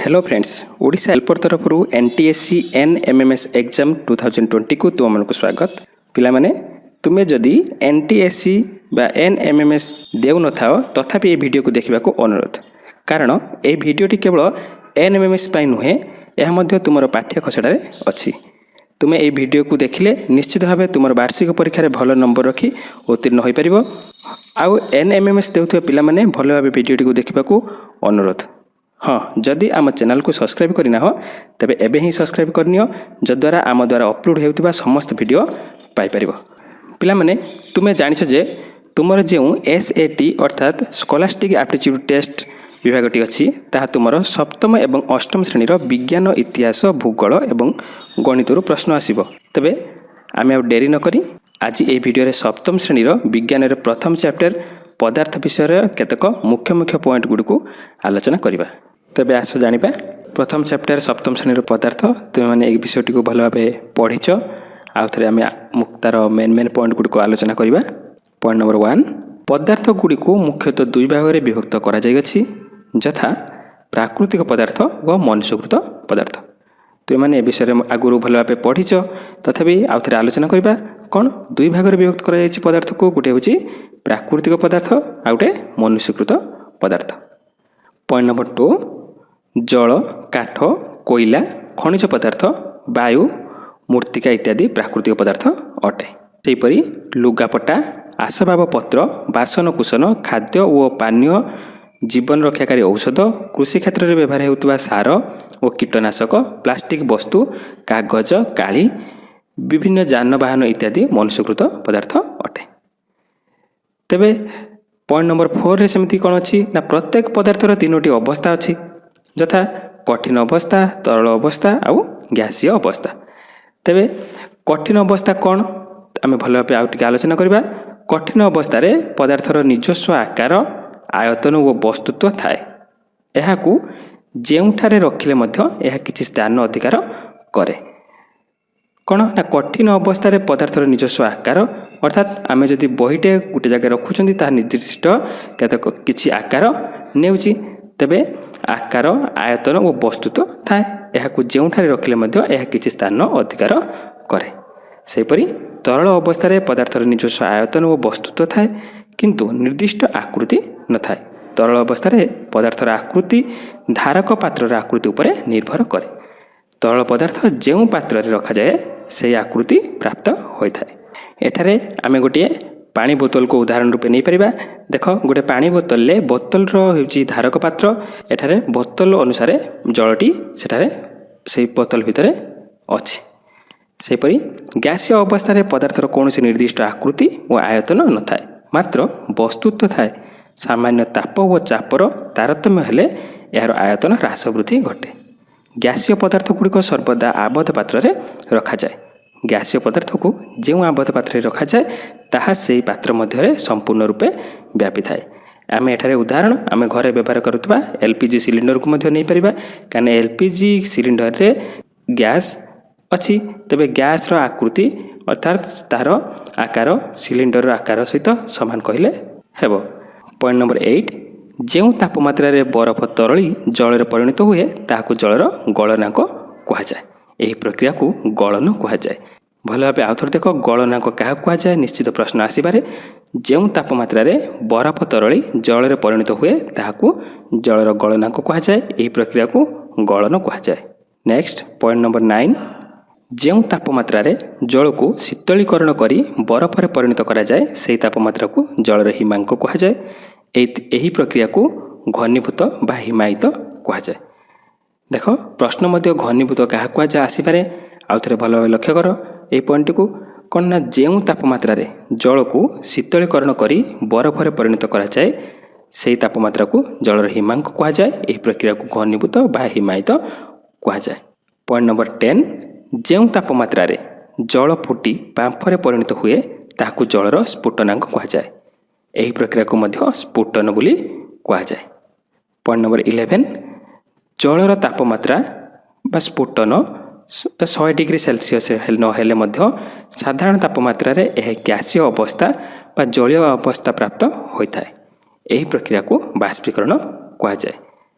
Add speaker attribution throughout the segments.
Speaker 1: Hello friends, Odisha helper ତରଫରୁ NTSC NMMS exam 2020କୁ ତୁମମାନଙ୍କୁ ସ୍ୱାଗତ। ପିଲାମାନେ, ତୁମେ ଯଦି ଏନ୍ ଟି ଏସ୍ ସି ବା ଏନ୍ ଏମ୍ ଏମ୍ ଏସ୍ ଦେଉନଥାଅ, ତଥାପି ଏହି ଭିଡ଼ିଓକୁ ଦେଖିବାକୁ ଅନୁରୋଧ। କାରଣ ଏହି ଭିଡ଼ିଓଟି କେବଳ ଏନ୍ ଏମ୍ ଏମ୍ ଏସ୍ ପାଇଁ ନୁହେଁ, ଏହା ମଧ୍ୟ ତୁମର ପାଠ୍ୟ ଖସଡ଼ାରେ ଅଛି। ତୁମେ ଏହି ଭିଡ଼ିଓକୁ ଦେଖିଲେ ନିଶ୍ଚିତ ଭାବେ ତୁମର ବାର୍ଷିକ ପରୀକ୍ଷାରେ ଭଲ ନମ୍ବର ରଖି ଉତ୍ତୀର୍ଣ୍ଣ ହୋଇପାରିବ। ଆଉ ଏନ୍ ଏମ୍ ଏମ୍ ଏସ୍ ଦେଉଥିବା ପିଲାମାନେ ଭଲ ଭାବେ ଭିଡ଼ିଓଟିକୁ ଦେଖିବାକୁ ଅନୁରୋଧ। ହଁ, ଯଦି ଆମ ଚ୍ୟାନେଲକୁ ସବସ୍କ୍ରାଇବ୍ କରିନାହ, ତେବେ ଏବେ ହିଁ ସବସ୍କ୍ରାଇବ୍ କରିନିଅ, ଯଦ୍ୱାରା ଆମ ଦ୍ୱାରା ଅପଲୋଡ଼ ହେଉଥିବା ସମସ୍ତ ଭିଡ଼ିଓ ପାଇପାରିବ। ପିଲାମାନେ, ତୁମେ ଜାଣିଛ ଯେ ତୁମର ଯେଉଁ ଏସ୍ ଏ ଟି, ଅର୍ଥାତ୍ ସ୍କଲାଷ୍ଟିକ୍ ଆପ୍ଟିଚ୍ୟୁଡ଼୍ ଟେଷ୍ଟ ବିଭାଗଟି ଅଛି, ତାହା ତୁମର ସପ୍ତମ ଏବଂ ଅଷ୍ଟମ ଶ୍ରେଣୀର ବିଜ୍ଞାନ, ଇତିହାସ, ଭୂଗୋଳ ଏବଂ ଗଣିତରୁ ପ୍ରଶ୍ନ ଆସିବ। ତେବେ ଆମେ ଆଉ ଡେରି ନକରି ଆଜି ଏହି ଭିଡ଼ିଓରେ ସପ୍ତମ ଶ୍ରେଣୀର ବିଜ୍ଞାନର ପ୍ରଥମ ଚାପ୍ଟର ପଦାର୍ଥ ବିଷୟରେ କେତେକ ମୁଖ୍ୟ ମୁଖ୍ୟ ପଏଣ୍ଟ ଗୁଡ଼ିକୁ ଆଲୋଚନା କରିବା। ତେବେ ଆସ ଜାଣିବା ପ୍ରଥମ ଚାପ୍ଟର ସପ୍ତମ ଶ୍ରେଣୀର ପଦାର୍ଥ। ତୁମେମାନେ ଏହି ବିଷୟଟିକୁ ଭଲ ଭାବେ ପଢ଼ିଛ। ଆଉ ଥରେ ଆମେ ତା'ର ମେନ୍ ମେନ୍ ପଏଣ୍ଟ ଗୁଡ଼ିକୁ ଆଲୋଚନା କରିବା। ପଏଣ୍ଟ ନମ୍ବର 1, ପଦାର୍ଥ ଗୁଡ଼ିକୁ ମୁଖ୍ୟତଃ ଦୁଇ ଭାଗରେ ବିଭକ୍ତ କରାଯାଇଅଛି, ଯଥା ପ୍ରାକୃତିକ ପଦାର୍ଥ ଓ ମନୁଷ୍ୟକୃତ ପଦାର୍ଥ। ତୁମେମାନେ ଏ ବିଷୟରେ ଆଗରୁ ଭଲ ଭାବେ ପଢ଼ିଛ, ତଥାପି ଆଉ ଥରେ ଆଲୋଚନା କରିବା। କ'ଣ ଦୁଇ ଭାଗରେ ବିଭକ୍ତ କରାଯାଇଛି ପଦାର୍ଥକୁ? ଗୋଟିଏ ହେଉଛି ପ୍ରାକୃତିକ ପଦାର୍ଥ, ଆଉ ଗୋଟେ ମନୁଷ୍ୟକୃତ ପଦାର୍ଥ। ପଏଣ୍ଟ ନମ୍ବର 2, ଜଳ, କାଠ, କୋଇଲା, ଖଣିଜ ପଦାର୍ଥ, ବାୟୁ, ମୃତ୍ତିକା ଇତ୍ୟାଦି ପ୍ରାକୃତିକ ପଦାର୍ଥ ଅଟେ। ସେହିପରି ଲୁଗାପଟା, ଆସବାବପତ୍ର, ବାସନକୁସନ, ଖାଦ୍ୟ ଓ ପାନୀୟ, ଜୀବନ ରକ୍ଷାକାରୀ ଔଷଧ, କୃଷି କ୍ଷେତ୍ରରେ ବ୍ୟବହାର ହେଉଥିବା ସାର ଓ କୀଟନାଶକ, ପ୍ଲାଷ୍ଟିକ୍ ବସ୍ତୁ, କାଗଜ, କାଳି, ବିଭିନ୍ନ ଯାନବାହନ ଇତ୍ୟାଦି ମନୁଷ୍ୟକୃତ ପଦାର୍ଥ ଅଟେ। ତେବେ ପଏଣ୍ଟ ନମ୍ବର 4ରେ ସେମିତି କ'ଣ ଅଛି ନା, ପ୍ରତ୍ୟେକ ପଦାର୍ଥର ତିନୋଟି ଅବସ୍ଥା ଅଛି, ଯଥା କଠିନ ଅବସ୍ଥା, ତରଳ ଅବସ୍ଥା ଆଉ ଗ୍ୟାସୀୟ ଅବସ୍ଥା। ତେବେ କଠିନ ଅବସ୍ଥା କ'ଣ, ଆମେ ଭଲ ଭାବେ ଆଉ ଟିକେ ଆଲୋଚନା କରିବା। କଠିନ ଅବସ୍ଥାରେ ପଦାର୍ଥର ନିଜସ୍ୱ ଆକାର, ଆୟତନ ଓ ବସ୍ତୁତ୍ୱ ଥାଏ। ଏହାକୁ ଯେଉଁଠାରେ ରଖିଲେ ମଧ୍ୟ ଏହା କିଛି ସ୍ଥାନ ଅଧିକାର କରେ। କ'ଣ ନା, କଠିନ ଅବସ୍ଥାରେ ପଦାର୍ଥର ନିଜସ୍ୱ ଆକାର, ଅର୍ଥାତ୍ ଆମେ ଯଦି ବହିଟେ ଗୋଟେ ଜାଗାରେ ରଖୁଛନ୍ତି, ତାହା ନିର୍ଦ୍ଦିଷ୍ଟ କେତେକ କିଛି ଆକାର ନେଉଛି। ତେବେ ଆକାର, ଆୟତନ ଓ ବସ୍ତୁତ୍ୱ ଥାଏ। ଏହାକୁ ଯେଉଁଠାରେ ରଖିଲେ ମଧ୍ୟ ଏହା କିଛି ସ୍ଥାନ ଅଧିକାର କରେ। ସେହିପରି ତରଳ ଅବସ୍ଥାରେ ପଦାର୍ଥର ନିଜସ୍ୱ ଆୟତନ ଓ ବସ୍ତୁତ୍ୱ ଥାଏ, କିନ୍ତୁ ନିର୍ଦ୍ଦିଷ୍ଟ ଆକୃତି ନଥାଏ। ତରଳ ଅବସ୍ଥାରେ ପଦାର୍ଥର ଆକୃତି ଧାରକ ପାତ୍ରର ଆକୃତି ଉପରେ ନିର୍ଭର କରେ। ତରଳ ପଦାର୍ଥ ଯେଉଁ ପାତ୍ରରେ ରଖାଯାଏ, ସେହି ଆକୃତି ପ୍ରାପ୍ତ ହୋଇଥାଏ। ଏଠାରେ ଆମେ ଗୋଟିଏ ପାଣି ବୋତଲକୁ ଉଦାହରଣ ରୂପେ ନେଇପାରିବା। ଦେଖ, ଗୋଟେ ପାଣି ବୋତଲରେ ବୋତଲର ହେଉଛି ଧାରକ ପାତ୍ର। ଏଠାରେ ବୋତଲ ଅନୁସାରେ ଜଳଟି ସେଠାରେ ସେଇ ବୋତଲ ଭିତରେ ଅଛି। ସେହିପରି ଗ୍ୟାସୀୟ ଅବସ୍ଥାରେ ପଦାର୍ଥର କୌଣସି ନିର୍ଦ୍ଦିଷ୍ଟ ଆକୃତି ଓ ଆୟତନ ନଥାଏ, ମାତ୍ର ବସ୍ତୁତ୍ୱ ଥାଏ। ସାମାନ୍ୟ ତାପ ଓ ଚାପର ତାରତମ୍ୟ ହେଲେ ଏହାର ଆୟତନ ହ୍ରାସ ବୃଦ୍ଧି ଘଟେ। ଗ୍ୟାସୀୟ ପଦାର୍ଥ ଗୁଡ଼ିକ ସର୍ବଦା ଆବଦ୍ଧ ପାତ୍ରରେ ରଖାଯାଏ। ଗ୍ୟାସୀୟ ପଦାର୍ଥକୁ ଯେଉଁ ଆବଦ୍ଧ ପାତ୍ରରେ ରଖାଯାଏ, ତାହା ସେହି ପାତ୍ର ମଧ୍ୟରେ ସମ୍ପୂର୍ଣ୍ଣ ରୂପେ ବ୍ୟାପିଥାଏ। ଆମେ ଏଠାରେ ଉଦାହରଣ ଆମେ ଘରେ ବ୍ୟବହାର କରୁଥିବା ଏଲ୍ ପି ଜି ସିଲିଣ୍ଡରକୁ ମଧ୍ୟ ନେଇପାରିବା, କାରଣ ଏଲ୍ ପି ଜି ସିଲିଣ୍ଡରରେ ଗ୍ୟାସ୍ ଅଛି। ତେବେ ଗ୍ୟାସ୍ର ଆକୃତି, ଅର୍ଥାତ୍ ତାହାର ଆକାର ସିଲିଣ୍ଡରର ଆକାର ସହିତ ସମାନ କହିଲେ ହେବ। ପଏଣ୍ଟ ନମ୍ବର 8, ଯେଉଁ ତାପମାତ୍ରାରେ ବରଫ ତରଳି ଜଳରେ ପରିଣତ ହୁଏ, ତାହାକୁ ଜଳର ଗଳନାଙ୍କ କୁହାଯାଏ। ଏହି ପ୍ରକ୍ରିୟାକୁ ଗଳନ କୁହାଯାଏ। ଭଲ ଭାବେ ଆଉଥରେ ଦେଖ, ଗଳନାଙ୍କ କାହାକୁ କୁହାଯାଏ? ନିଶ୍ଚିତ ପ୍ରଶ୍ନ ଆସିପାରେ। ଯେଉଁ ତାପମାତ୍ରାରେ ବରଫ ତରଳି ଜଳରେ ପରିଣତ ହୁଏ, ତାହାକୁ ଜଳର ଗଳନାଙ୍କ କୁହାଯାଏ। ଏହି ପ୍ରକ୍ରିୟାକୁ ଗଳନ କୁହାଯାଏ। ନେକ୍ସଟ ପଏଣ୍ଟ ନମ୍ବର 9, ଯେଉଁ ତାପମାତ୍ରାରେ ଜଳକୁ ଶୀତଳୀକରଣ କରି ବରଫରେ ପରିଣତ କରାଯାଏ, ସେହି ତାପମାତ୍ରାକୁ ଜଳର ହିମାଙ୍କ କୁହାଯାଏ। ଏହି ପ୍ରକ୍ରିୟାକୁ ଘନୀଭୂତ ବା ହିମାୟିତ କୁହାଯାଏ। ଦେଖ, ପ୍ରଶ୍ନ ମଧ୍ୟ ଘନୀଭୂତ କାହାକୁ କୁହାଯାଏ ଆସିପାରେ। ଆଉ ଥରେ ଭଲ ଭାବେ ଲକ୍ଷ୍ୟ କର ଏହି ପଏଣ୍ଟଟିକୁ। କ'ଣ ନା, ଯେଉଁ ତାପମାତ୍ରାରେ ଜଳକୁ ଶୀତଳୀକରଣ କରି ବରଫରେ ପରିଣତ କରାଯାଏ, ସେହି ତାପମାତ୍ରାକୁ ଜଳର ହିମାଙ୍କ କୁହାଯାଏ। ଏହି ପ୍ରକ୍ରିୟାକୁ ଘନୀଭୂତ ବା ହିମାୟିତ କୁହାଯାଏ। ପଏଣ୍ଟ ନମ୍ବର 10, ଯେଉଁ ତାପମାତ୍ରାରେ ଜଳ ଫୁଟି ବାଷ୍ପରେ ପରିଣତ ହୁଏ, ତାହାକୁ ଜଳର ସ୍ଫୁଟନାଙ୍କ କୁହାଯାଏ। ଏହି ପ୍ରକ୍ରିୟାକୁ ମଧ୍ୟ ସ୍ଫୁଟନ ବୋଲି କୁହାଯାଏ। ପଏଣ୍ଟ ନମ୍ବର 11, ଜଳର ତାପମାତ୍ରା ବା ସ୍ଫୁଟନ 100 ଡିଗ୍ରୀ ସେଲସିୟସ୍ ନହେଲେ ମଧ୍ୟ ସାଧାରଣ ତାପମାତ୍ରାରେ ଏହା ଗ୍ୟାସୀୟ ଅବସ୍ଥା ବା ଜଳୀୟ ଅବସ୍ଥା ପ୍ରାପ୍ତ ହୋଇଥାଏ। ଏହି ପ୍ରକ୍ରିୟାକୁ ବାଷ୍ପୀକରଣ କୁହାଯାଏ।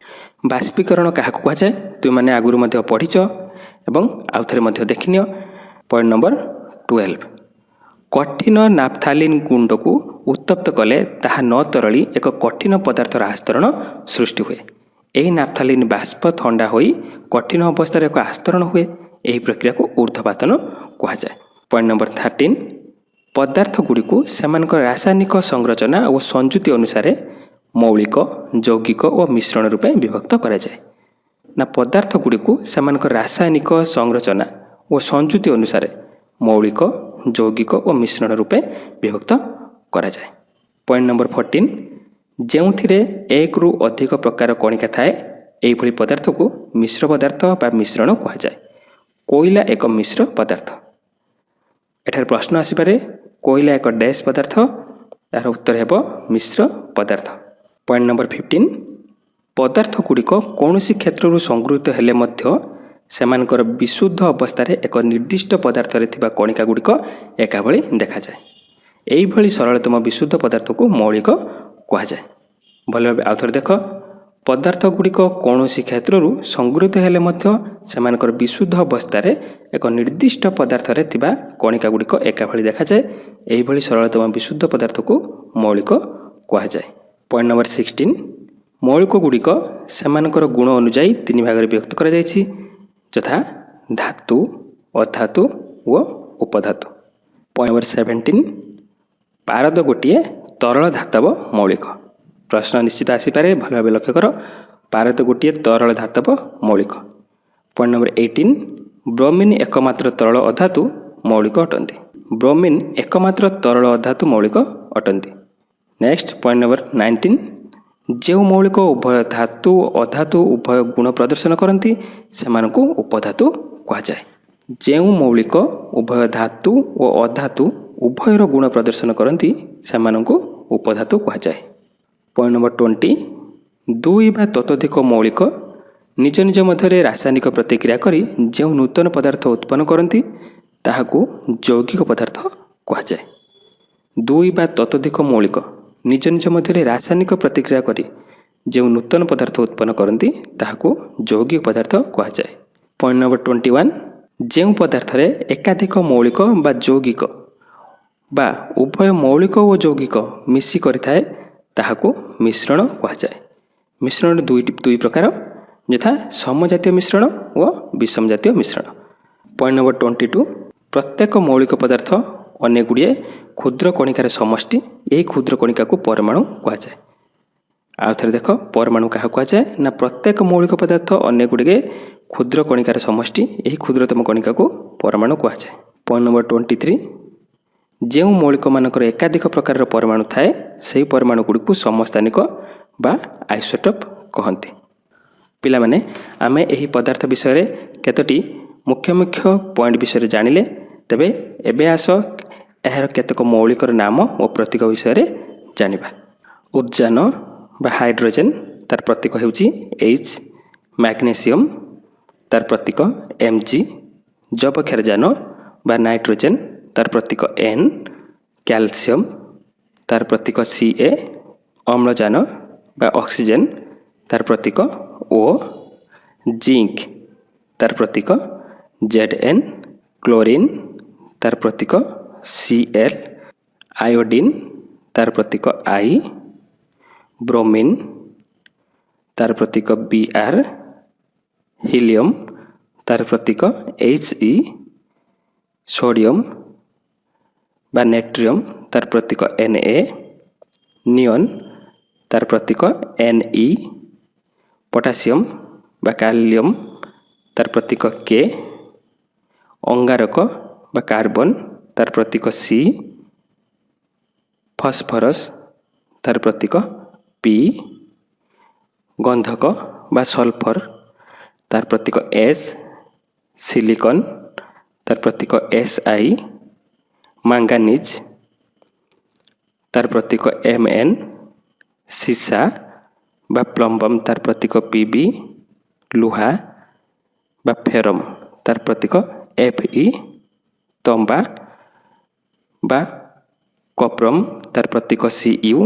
Speaker 1: ବାଷ୍ପୀକରଣ କାହାକୁ କୁହାଯାଏ? ତୁମେମାନେ ଆଗରୁ ମଧ୍ୟ ପଢ଼ିଛ ଏବଂ ଆଉଥରେ ମଧ୍ୟ ଦେଖିନିଅ। ପଏଣ୍ଟ ନମ୍ବର 12, କଠିନ ନାଫଥାଲିନ୍ ଗୁଣ୍ଡକୁ ଉତ୍ତପ୍ତ କଲେ ତାହା ନ ତରଳି ଏକ କଠିନ ପଦାର୍ଥର ଆସ୍ତରଣ ସୃଷ୍ଟି ହୁଏ। ଏହି ନାଫଥାଲିନ୍ ବାଷ୍ପ ଥଣ୍ଡା ହୋଇ କଠିନ ଅବସ୍ଥାରେ ଏକ ଆସ୍ତରଣ ହୁଏ। ଏହି ପ୍ରକ୍ରିୟାକୁ ଊର୍ଦ୍ଧ୍ୱପାତନ କୁହାଯାଏ। ପଏଣ୍ଟ ନମ୍ବର 13, ପଦାର୍ଥ ଗୁଡ଼ିକୁ ସେମାନଙ୍କର ରାସାୟନିକ ସଂରଚନା ଓ ସଂଯୁତି ଅନୁସାରେ ମୌଳିକ, ଯୌଗିକ ଓ ମିଶ୍ରଣ ରୂପେ ବିଭକ୍ତ କରାଯାଏ। ନା, ପଦାର୍ଥ ଗୁଡ଼ିକୁ ସେମାନଙ୍କର ରାସାୟନିକ ସଂରଚନା ଓ ସଂଯୁତି ଅନୁସାରେ ମୌଳିକ, ଯୌଗିକ ଓ ମିଶ୍ରଣ ରୂପେ ବିଭକ୍ତ କରାଯାଏ। ପଏଣ୍ଟ ନମ୍ବର 14, ଯେଉଁଥିରେ ଏକରୁ ଅଧିକ ପ୍ରକାର କଣିକା ଥାଏ, ଏହିଭଳି ପଦାର୍ଥକୁ ମିଶ୍ର ପଦାର୍ଥ ବା ମିଶ୍ରଣ କୁହାଯାଏ। କୋଇଲା ଏକ ମିଶ୍ର ପଦାର୍ଥ। ଏଠାରେ ପ୍ରଶ୍ନ ଆସିପାରେ, କୋଇଲା ଏକ ଡ୍ୟାସ୍ ପଦାର୍ଥ। ଏହାର ଉତ୍ତର ହେବ ମିଶ୍ର ପଦାର୍ଥ। ପଏଣ୍ଟ ନମ୍ବର 15, ପଦାର୍ଥ ଗୁଡ଼ିକ କୌଣସି କ୍ଷେତ୍ରରୁ ସଂଗୃହୀତ ହେଲେ ମଧ୍ୟ ସେମାନଙ୍କର ବିଶୁଦ୍ଧ ଅବସ୍ଥାରେ ଏକ ନିର୍ଦ୍ଦିଷ୍ଟ ପଦାର୍ଥରେ ଥିବା କଣିକା ଗୁଡ଼ିକ ଏକା ଭଳି ଦେଖାଯାଏ। ଏହିଭଳି ସରଳତମ ବିଶୁଦ୍ଧ ପଦାର୍ଥକୁ ମୌଳିକ କୁହାଯାଏ। ଭଲ ଭାବେ ଆଉଥରେ ଦେଖ। ପଦାର୍ଥ ଗୁଡ଼ିକ କୌଣସି କ୍ଷେତ୍ରରୁ ସଂଗୃହୀତ ହେଲେ ମଧ୍ୟ ସେମାନଙ୍କର ବିଶୁଦ୍ଧ ଅବସ୍ଥାରେ ଏକ ନିର୍ଦ୍ଦିଷ୍ଟ ପଦାର୍ଥରେ ଥିବା କଣିକା ଗୁଡ଼ିକ ଏକା ଭଳି ଦେଖାଯାଏ। ଏହିଭଳି ସରଳତମ ବିଶୁଦ୍ଧ ପଦାର୍ଥକୁ ମୌଳିକ କୁହାଯାଏ। ପଏଣ୍ଟ ନମ୍ବର 16, ମୌଳିକ ଗୁଡ଼ିକ ସେମାନଙ୍କର ଗୁଣ ଅନୁଯାୟୀ ତିନି ଭାଗରେ ବିଭକ୍ତ କରାଯାଇଛି, ଯଥା ଧାତୁ, ଅଧାତୁ ଓ ଉପଧାତୁ। ପଏଣ୍ଟ ନମ୍ବର 17, ପାରଦ ଗୋଟିଏ ତରଳ ଧାତବ ମୌଳିକ। ପ୍ରଶ୍ନ ନିଶ୍ଚିତ ଆସିପାରେ, ଭଲ ଭାବେ ଲକ୍ଷ୍ୟ କର। ପାରଦ ଗୋଟିଏ ତରଳ ଧାତବ ମୌଳିକ। ପଏଣ୍ଟ ନମ୍ବର 18, ବ୍ରୋମିନ୍ ଏକମାତ୍ର ତରଳ ଅଧାତୁ ମୌଳିକ ଅଟନ୍ତି। ବ୍ରୋମିନ୍ ଏକମାତ୍ର ତରଳ ଅଧାତୁ ମୌଳିକ ଅଟନ୍ତି। ନେକ୍ସଟ, ପଏଣ୍ଟ ନମ୍ବର 19, ଯେଉଁ ମୌଳିକ ଉଭୟ ଧାତୁ ଓ ଅଧାତୁ ଉଭୟ ଗୁଣ ପ୍ରଦର୍ଶନ କରନ୍ତି, ସେମାନଙ୍କୁ ଉପଧାତୁ କୁହାଯାଏ। ଯେଉଁ ମୌଳିକ ଉଭୟ ଧାତୁ ଓ ଅଧାତୁ ଉଭୟର ଗୁଣ ପ୍ରଦର୍ଶନ କରନ୍ତି, ସେମାନଙ୍କୁ ଉପଧାତୁ କୁହାଯାଏ। ପଏଣ୍ଟ ନମ୍ବର 20, ଦୁଇ ବା ତତୋଧିକ ମୌଳିକ ନିଜ ନିଜ ମଧ୍ୟରେ ରାସାୟନିକ ପ୍ରତିକ୍ରିୟା କରି ଯେଉଁ ନୂତନ ପଦାର୍ଥ ଉତ୍ପନ୍ନ କରନ୍ତି, ତାହାକୁ ଯୌଗିକ ପଦାର୍ଥ କୁହାଯାଏ। ଦୁଇ ବା ତତୋଧିକ ମୌଳିକ ନିଜ ନିଜ ମଧ୍ୟରେ ରାସାୟନିକ ପ୍ରତିକ୍ରିୟା କରି ଯେଉଁ ନୂତନ ପଦାର୍ଥ ଉତ୍ପନ୍ନ କରନ୍ତି, ତାହାକୁ ଯୌଗିକ ପଦାର୍ଥ କୁହାଯାଏ। ପଏଣ୍ଟ ନମ୍ବର 21, ଯେଉଁ ପଦାର୍ଥରେ ଏକାଧିକ ମୌଳିକ ବା ଯୌଗିକ ବା ଉଭୟ ମୌଳିକ ଓ ଯୌଗିକ ମିଶି କରିଥାଏ, ତାହାକୁ ମିଶ୍ରଣ କୁହାଯାଏ। ମିଶ୍ରଣ ଦୁଇ ପ୍ରକାର, ଯଥା ସମଜାତୀୟ ମିଶ୍ରଣ ଓ ବିଷମ ଜାତୀୟ ମିଶ୍ରଣ। ପଏଣ୍ଟ ନମ୍ବର 22, ପ୍ରତ୍ୟେକ ମୌଳିକ ପଦାର୍ଥ ଅନେକ ଗୁଡ଼ିଏ କ୍ଷୁଦ୍ର କଣିକାର ସମଷ୍ଟି। ଏହି କ୍ଷୁଦ୍ର କଣିକାକୁ ପରମାଣୁ କୁହାଯାଏ। ଆଉ ଥରେ ଦେଖ, ପରମାଣୁ କାହାକୁ କୁହାଯାଏ? ନା, ପ୍ରତ୍ୟେକ ମୌଳିକ ପଦାର୍ଥ ଅନେକ ଗୁଡ଼ିଏ କ୍ଷୁଦ୍ର କଣିକାର ସମଷ୍ଟି। ଏହି କ୍ଷୁଦ୍ରତମ କଣିକାକୁ ପରମାଣୁ କୁହାଯାଏ। ପଏଣ୍ଟ ନମ୍ବର 23, ଯେଉଁ ମୌଳିକମାନଙ୍କର ଏକାଧିକ ପ୍ରକାରର ପରମାଣୁ ଥାଏ, ସେହି ପରମାଣୁ ଗୁଡ଼ିକୁ ସମସ୍ଥାନିକ ବା ଆଇସୋଟୋପ୍ କହନ୍ତି। ପିଲାମାନେ, ଆମେ ଏହି ପଦାର୍ଥ ବିଷୟରେ କେତୋଟି ମୁଖ୍ୟ ମୁଖ୍ୟ ପଏଣ୍ଟ ବିଷୟରେ ଜାଣିଲେ। ତେବେ ଏବେ ଆସ, ଏହାର କେତେକ ମୌଳିକର ନାମ ଓ ପ୍ରତୀକ ବିଷୟରେ ଜାଣିବା। ଉଦଜାନ ବା ହାଇଡ୍ରୋଜେନ୍, ତାର ପ୍ରତୀକ ହେଉଛି ଏଚ୍। ମ୍ୟାଗ୍ନେସିୟମ୍, ତାର ପ୍ରତୀକ ଏମ୍ ଜି। ଯବକ୍ଷାରଜାନ ବା ନାଇଟ୍ରୋଜେନ୍, ତାର ପ୍ରତୀକ ଏନ୍। କ୍ୟାଲସିୟମ୍, ତାର ପ୍ରତୀକ ସି ଏ। ଅମ୍ଳଜାନ ବା ଅକ୍ସିଜେନ୍, ତାର ପ୍ରତୀକ ଓ। ଜିଙ୍କ, ତାର ପ୍ରତୀକ ଜେଡ୍ ଏନ୍। କ୍ଲୋରିନ୍, ତାର ପ୍ରତୀକ ସି ଏଲ୍। ଆୟୋଡିନ୍, ତାର ପ୍ରତୀକ I. Bromine, ତାର ପ୍ରତୀକ ବି ଆର୍। ହିଲିୟମ୍, ତାର ପ୍ରତୀକ ଏଚ୍ ଇ। ସୋଡ଼ିୟମ୍ ବା ନେଟ୍ରିୟମ୍, ତାର ପ୍ରତୀକ ଏନ୍ ଏ। ନିଅନ୍, ତାର ପ୍ରତୀକ ଏନ୍ ଇ। ପଟାସିୟମ୍ ବା କାଲିୟମ୍, ତାର ପ୍ରତୀକ କେ। ଅଙ୍ଗାରକ ବା କାର୍ବନ, ତାର ପ୍ରତୀକ ସି। ଫସ୍ଫରସ୍, ତାର ପ୍ରତୀକ ପି। ଗନ୍ଧକ ବା ସଲଫର, ତାର ପ୍ରତୀକ ଏସ୍। ସିଲିକନ୍, ତାର ପ୍ରତୀକ ଏସ୍ I. Manganese, ତାର ପ୍ରତୀକ ଏମ୍ ଏନ୍। ସୀସା ବା ପ୍ଲମ୍ବମ୍, ତାର ପ୍ରତୀକ ପି ବି। ଲୁହା ବା ଫେରମ୍, ତାର ପ୍ରତୀକ ଏଫ୍ ଇ। ତମ୍ବା ବା କପ୍ରମ୍, ତାର ପ୍ରତୀକ ସି ୟୁ।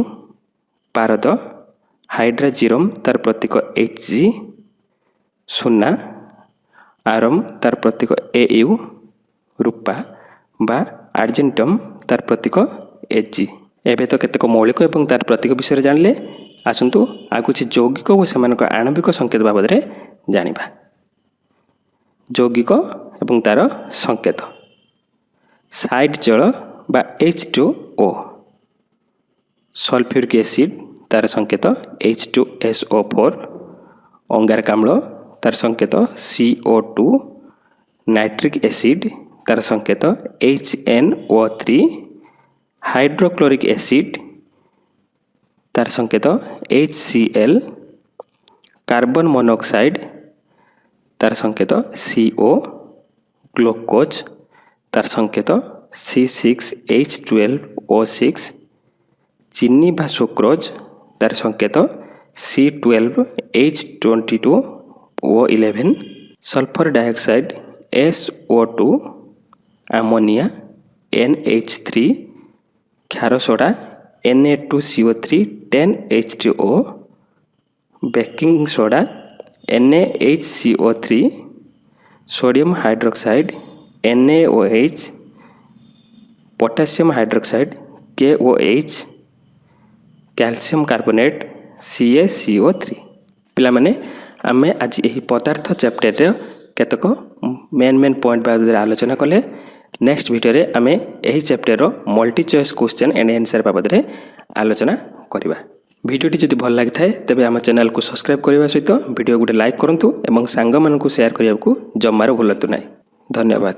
Speaker 1: ପାରଦ ହାଇଡ୍ରାଜିରମ୍, ତାର ପ୍ରତୀକ ଏଚ୍ ଜି। ସୁନା, ଆରମ୍, ତାର ପ୍ରତୀକ ଏ you, ରୂପା ବା ଆର୍ଜେଣ୍ଟମ୍, ତାର ପ୍ରତୀକ ଏଜି। ଏବେ ତ କେତେକ ମୌଳିକ ଏବଂ ତାର ପ୍ରତୀକ ବିଷୟରେ ଜାଣିଲେ। ଆସନ୍ତୁ ଆଉ କିଛି ଯୌଗିକ ଓ ସେମାନଙ୍କ ଆଣବିକ ସଂକେତ ବାବଦରେ ଜାଣିବା। ଯୌଗିକ ଏବଂ ତାର ସଂକେତ। ସାଇଟ୍ ଜଳ ବା H2O, sulphuric acid, ତାର ସଂକେତ H2SO4। ଅଙ୍ଗାରକାମ୍ଳ, ତାର ସଂକେତ CO2। Nitric acid, ତାର ସଂକେତ HNO3। Hydrochloric acid, ତାର ସଂକେତ HCl। Carbon monoxide, ତାର ସଂକେତ CO। Glucose, ତାର ସଂକେତ C6H12O6। ଚିନି ବା ସୁକ୍ରୋଜ, ତାର ସଂକେତ C12H22O11। Sulphur dioxide SO2, ammonia NH3, କ୍ଷାର soda Na2CO3 10H2O, baking soda NaHCO3, sodium hydroxide NaOH, potassium hydroxide KOH, calcium carbonate CaCO3। ପିଲାମାନେ, ଆମେ ଆଜି ଏହି ପଦାର୍ଥ ଚାପ୍ଟରରେ କେତେକ ମେନ୍ ମେନ୍ ପଏଣ୍ଟ ବାବଦରେ ଆଲୋଚନା କଲେ। ନେକ୍ସଟ ଭିଡ଼ିଓରେ ଆମେ ଏହି ଚାପ୍ଟରର multi choice question and answer ବାବଦରେ ଆଲୋଚନା କରିବା। ଭିଡ଼ିଓଟି ଯଦି ଭଲ ଲାଗିଥାଏ, ତେବେ ଆମ ଚ୍ୟାନେଲକୁ ସବସ୍କ୍ରାଇବ୍ କରିବା ସହିତ ଭିଡ଼ିଓ ଗୋଟେ ଲାଇକ୍ କରନ୍ତୁ ଏବଂ ସାଙ୍ଗମାନଙ୍କୁ ସେୟାର କରିବାକୁ ଜମାରୁ ଭୁଲନ୍ତୁ ନାହିଁ। ଧନ୍ୟବାଦ।